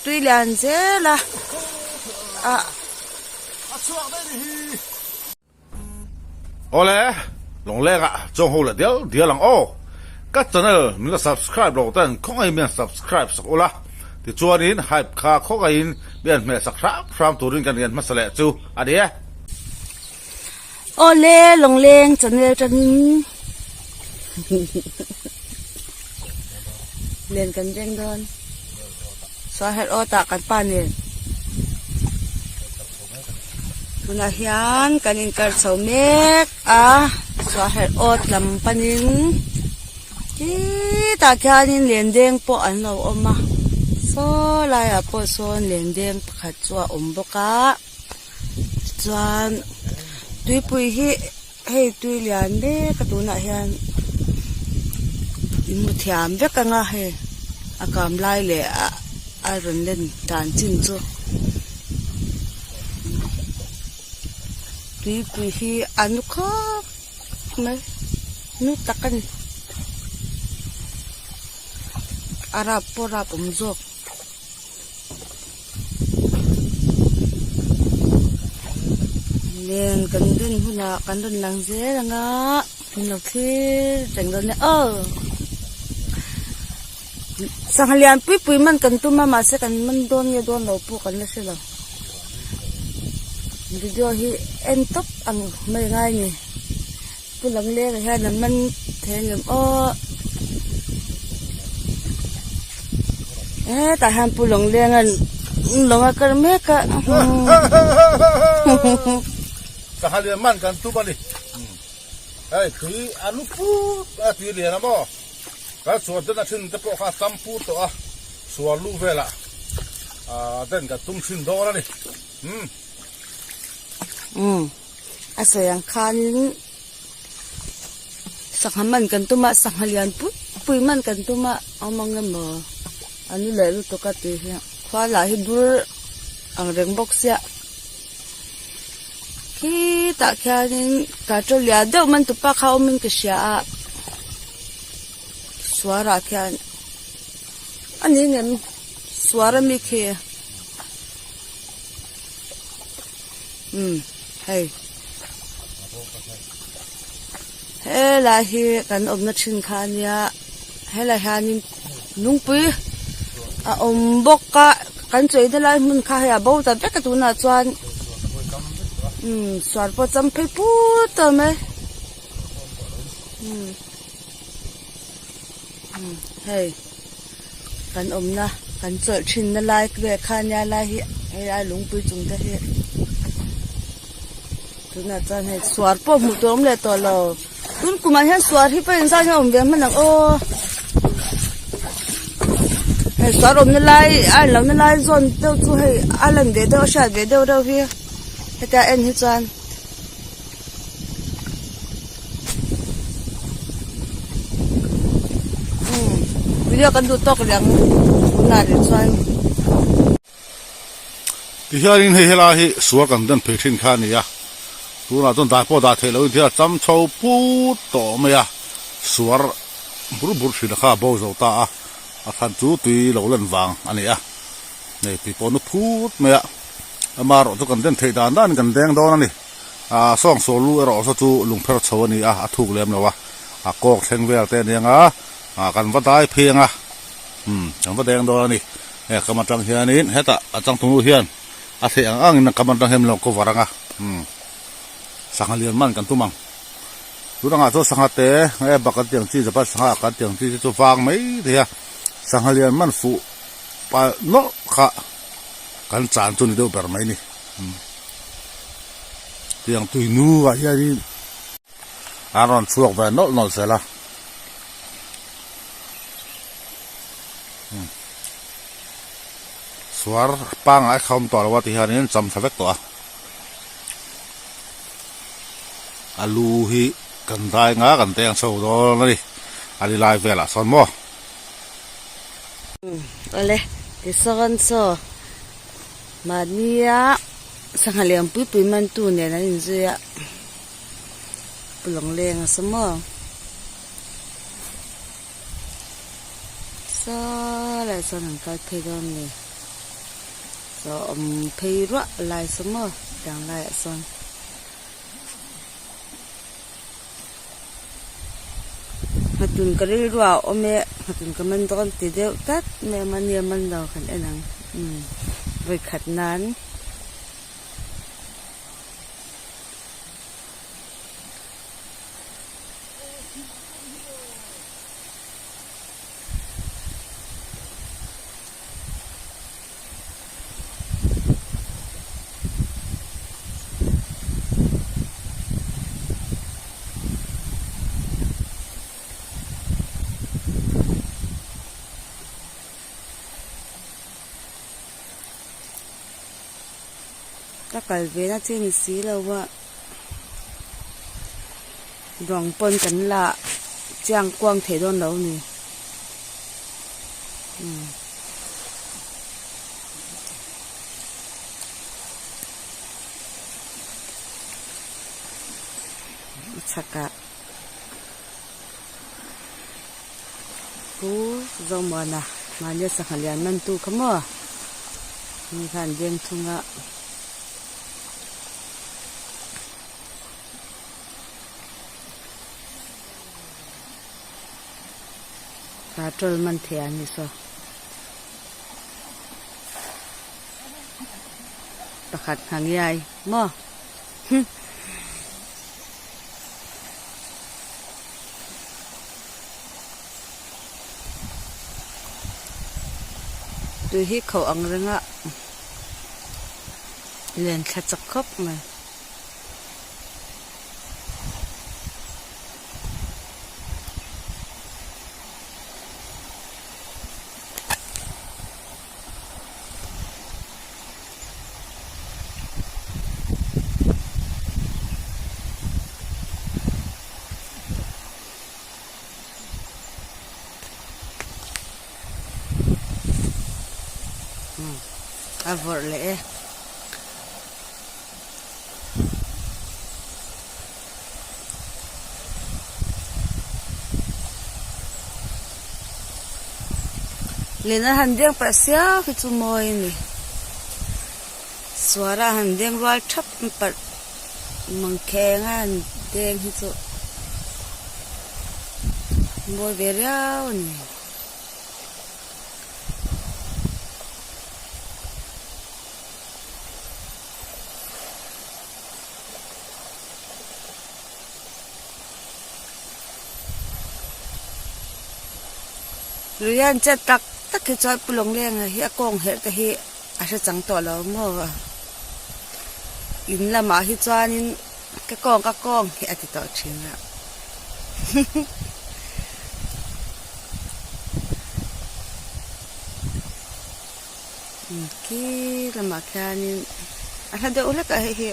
tui lian zel a a. Awle, Lawngleng ah chuang ho leh dial dial ang aw. Ka channel min la subscribe lo ten khawngaih mian subscribe sak ula, tichuanin hype kha khawngaihin mian hmeh sak hram hram turin kan rian hmasa leh chu a ni e. Awle, Lawngleng channel tangin len kan veng dawn. Suaherh aw tah kan pa nen. Tunah hian kan inkar chho mek a, suaherh awt lam panin khitah khianin lendeng pawh an lo awm a, saw laiah pawh sawn lendeng pakhat chu a awm bawk a, tichuan tuipui hi hei tui lian mek a tunah hian in hmu thiam vek ang a hei a kam lai leh a rawn len dan chin chu tuipui hi a nu khawp mai nu tak a ni a rap pawh rap awm zawk. Len kan rin hunah kan rawn lang zel ang a min lo thlir reng dawn nia aw sangha lian pui pui man kan tum a mahse kan man dawn nge dawn lo pawh kan la hre lo video hi en tawp ang mai ngai a ni pu lam leng ah hian an man thei ang em aw hetah hian pu lawng leng an lawng a kal mek a sangha lian man kan tum a ni hei tui a lu put a tui lian a maw kan sual den a thin te pawh kha a tam put tawh a sual lu velah den kan tum thin dawn a ni umm. A sawi ang khanin sangha man kan tum a sangha lian pui pui man kan tum a awm ang emaw a ni leh lutuk a tih hi khua lah hi bur ang reng bawk sia khitah khianin kachaw lian deuh man tupa kha awmin ka hria a suarah khian a ni ngem suar ami khi. Umm hei helai hi kan awmna thin kha a nia helai hianin lungpui a awm bawk a kan chawina lai hmun kha hei a bo ta vek a tunah chuan umm suar pawh cham phei put tawh mai umm umm hei. Kan awmna kan chawlh thinna lai vel kha ania lai hi helai lungpui chung te hi tunah chuan hei suar pawh hmuh tur a awm leh tawh lo tun kumah hian suar hi pawh engzat nge a awm ve hman ang aw hei suar awmna lai a en lohna lai zawn deuh chu hei a lan ve deuh a hriat ve deuh reuh hi hetia en hi chuan. Video kan duh tawk reng tunah rih chuan. Tihianin hei helai hi sual kan den phei thin kha a ni a, tunah chuan dai pawh dah theih lohin thil a cham chho put tawh mai a, suar bur bur thin a kha a bo zo ta a, a khan chu tui lo len vang a ni a, hei tui pawh nu phut mai a, amaherawh chu kan den theih dan danin kan deng dawn a ni. Ahh sawng saw lu erawh saw chu lungpher chho a ni a, a thuk lem lo a, a kawk thleng vel te a ni ang a, ah kan va dai phei ang a, umm kan va deng dawn a ni. Hei a kam atang hianin hetah a changtunu hian a theih ang angin a kam atang hian min lo cover ang a, umm sangha lian man kan tum ang. Tunangah chuan sangha te nge bak kan tih ang chi Japan sangha kan tih ang chi te chu vang mai thei a, sangha lian man fuh palh nawlh kha kan chan chu ni deuh ber mai a ni. Tiang tui nu ah hianin an rawn chhuak ve nawlh nawlh zel a suar pangngai kha awm tawh lo a ti hianin cham tha vek tawh a a lu hi kan dai nga kan teng chho dawn a ni a ni lai velah sawn maw. Awle tisawn chaw. Mahnia sangha lian pui pui man tu nen an inzui a, Pu Lawngleng a sa maw? Saw lai chuan an kal phei dawn a ni. Saw awm phei ruah lai saw maw tiang laiah sawn. Nghatun ka rilru ah a awm e, nghatun ka man dawn ti deuh tlat mai a mahni a man lo kan en ang umm vawikhat nan. Ka kal ve na chi ni si lo a ruang pawn kan la chiang kuang thei dawn lo a ni. A chhakah Pu Zomuana mahnia sangha lian man tu kha maw mi khan veng thung a. Patrol man thei a ni saw. Pakhat hna ngiai maw. Tui hi kho ang renga len thla chak khawp mai. A vawrh leh e. Len a han deng pah siau hi chu mawi a ni. Suara a han deng rual thap parh mangkheng a han deng hi chu mawi ve riau a ni. Rian chet tak tak hi chuan Pu Lawnglenga hi a kawng herh te hi a hre chang tawh lo maw in lamah hi chuanin ka kawng ka kawng hi a ti tawh thin a. Khi lamah khianin a hla deuh hlek a hei hi.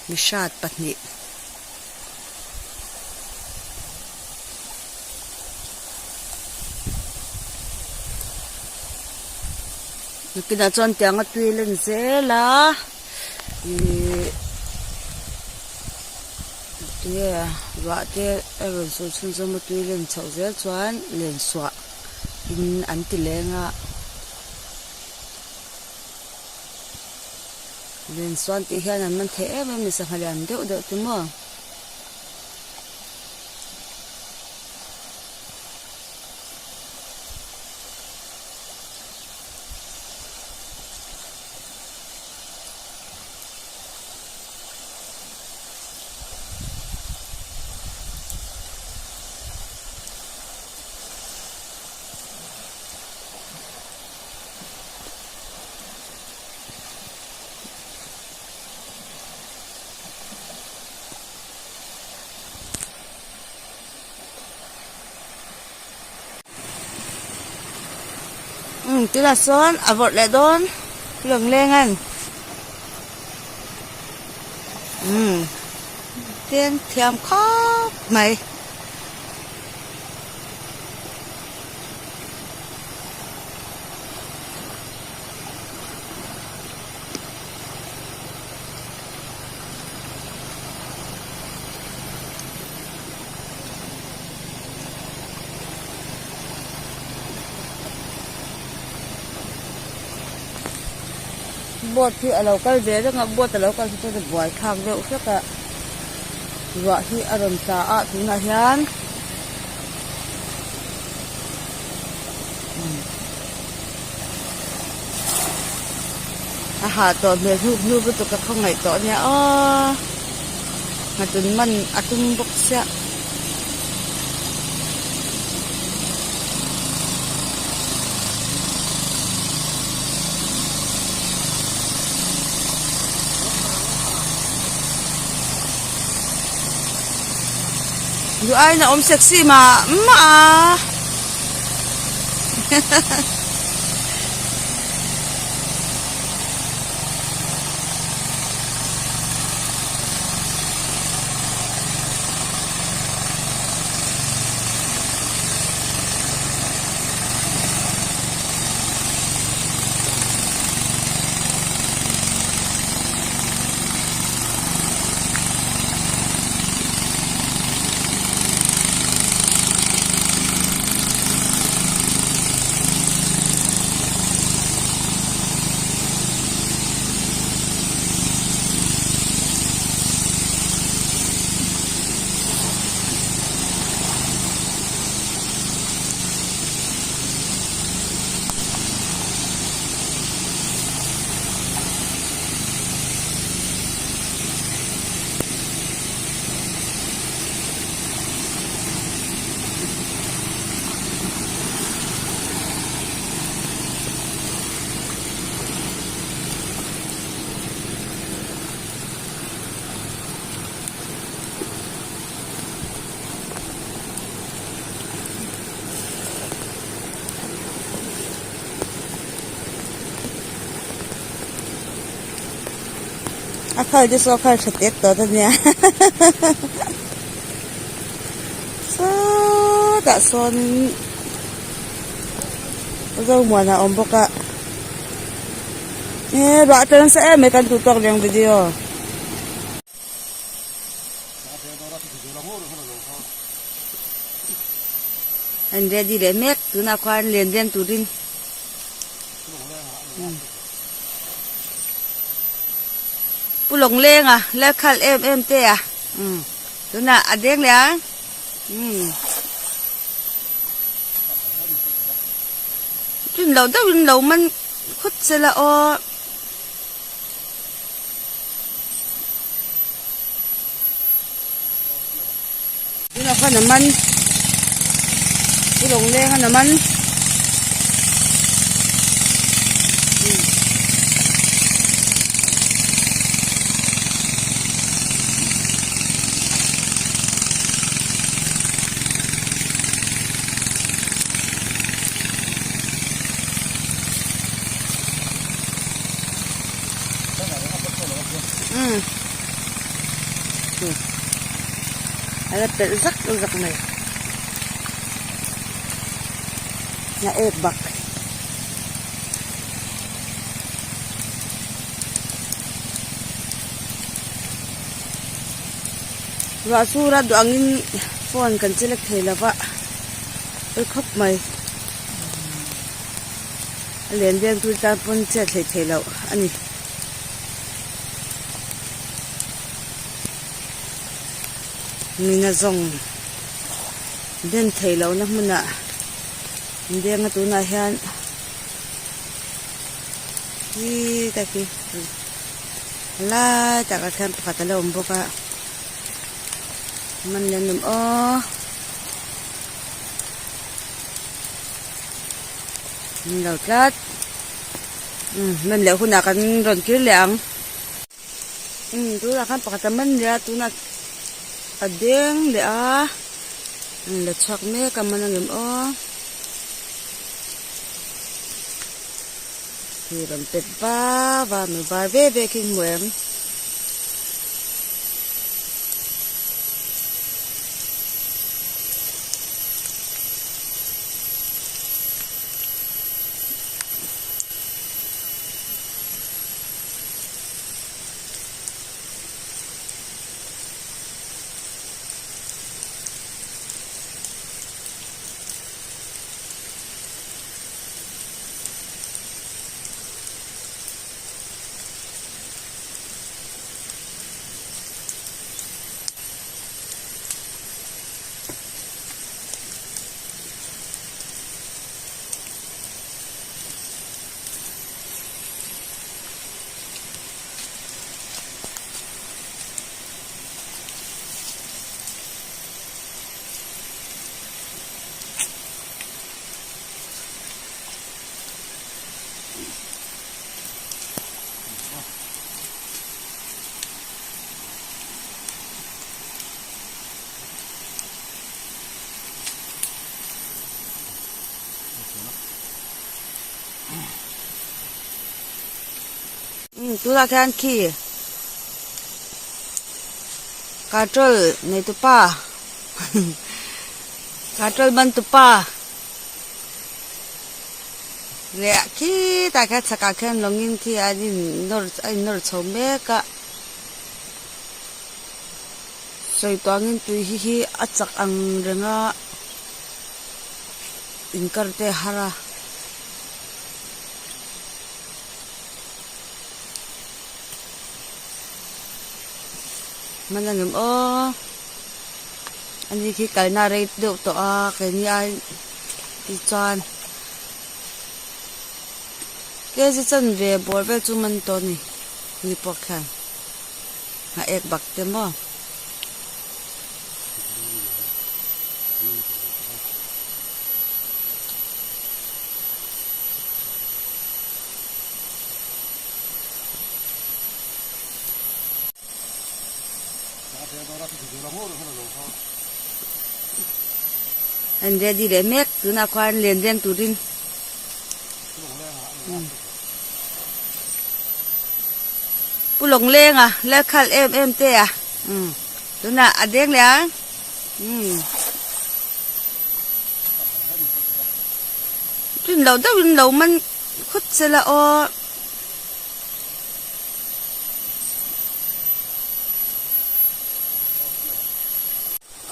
Mihrat pahnih. Nakinah chuan tiang a tui len zel a ihh tinge ruah te a rawn sur chhun zawm a tui len chhoh zel chuan len suah in an ti leng a len suan tih hian an man thei em em a ni sangha lian deuh deuh te maw. Umm tunah sawn a vawrh leh dawn lawng leng an umm teng thiam khawp mai. Boat hi a lo kal ve reng a boat a lo kal hi chuan a buai thlak deuh hlek a ruah hi a rawn tla a tunah hian a hah tawh hmel hnuk hnuk lutuk ka khawngaih tawh ania aw nghatun man a tum bawk chiah. Duh aiin a awm sexy mah mah a. A khal te saw a khal tha tet tawh ta nia sawtah sawnin Zomuana a awm bawk a e ruah a nasa em mai kan duh tawk leng video. An ready leh mek tunah khuan len deng turin Pu Lawnglenga lalkhalh em em te a tunah a deng leh ang rin loh deuhin lo man khut sela aw. Tunah khuan a man Pu Lawnglenga a man. A la pelh zak zak mai a ek bak. Ruah sur a duh angin phone kan che lek thei lo va pawi khawp mai a len veng tur tan pawn chet hleih theih loh a ni. Mina zawng den theih lohna hmunah an deng a tunah hian hi tak hi lai takah khian pakhat a la awm bawk a man leh an awm aw an lo tlat umm man leh hunah kan rawn kir leh ang. Umm tunah khan pakhat a man leh a tunah a deng leh a an la chhuak mek a man angem aw khi rawn pet va va mi var ve ve khi hmu em. Tunah khian khi katrol neitupa katrol mantupa leh khitah khian chhakah khian lawngin khi an in nawr a in nawr chho mek a sawi tawh angin tui hi hi a chak ang reng a inkar te a har a. Hman angem aw ani khi kalna rei deuh tawh a keini ai tichuan kg chanve bawr vel chu man tawh a ni ni pawh khian a ek bak te maw. An ready leh mek tunah khuan len deng turin Pu Lawnglenga Lalkhalh em em te a tunah a deng leh ang. Rin loh deuhin lo man khut se la aw.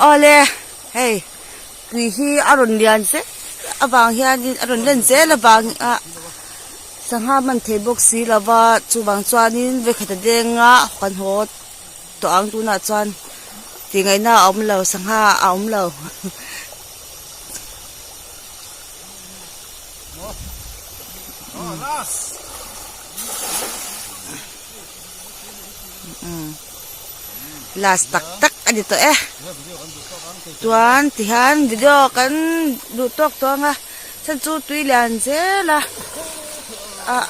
Awle hei tui hi a rawn lian zel avang hianin a rawn len zel avang a sangha man thei bawk si lova chuvang chuanin vawikhat a denga kan haw tawh ang tunah chuan tih ngaihna a awm lo sangha a awm lo. Last tak tak a ni tawh e chuan tihian video kan duh tawk tawh ang a chhan chu tui lian zel a ah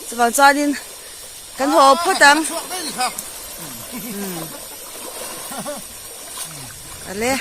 chuvang chuanin kan haw phawt ang ale.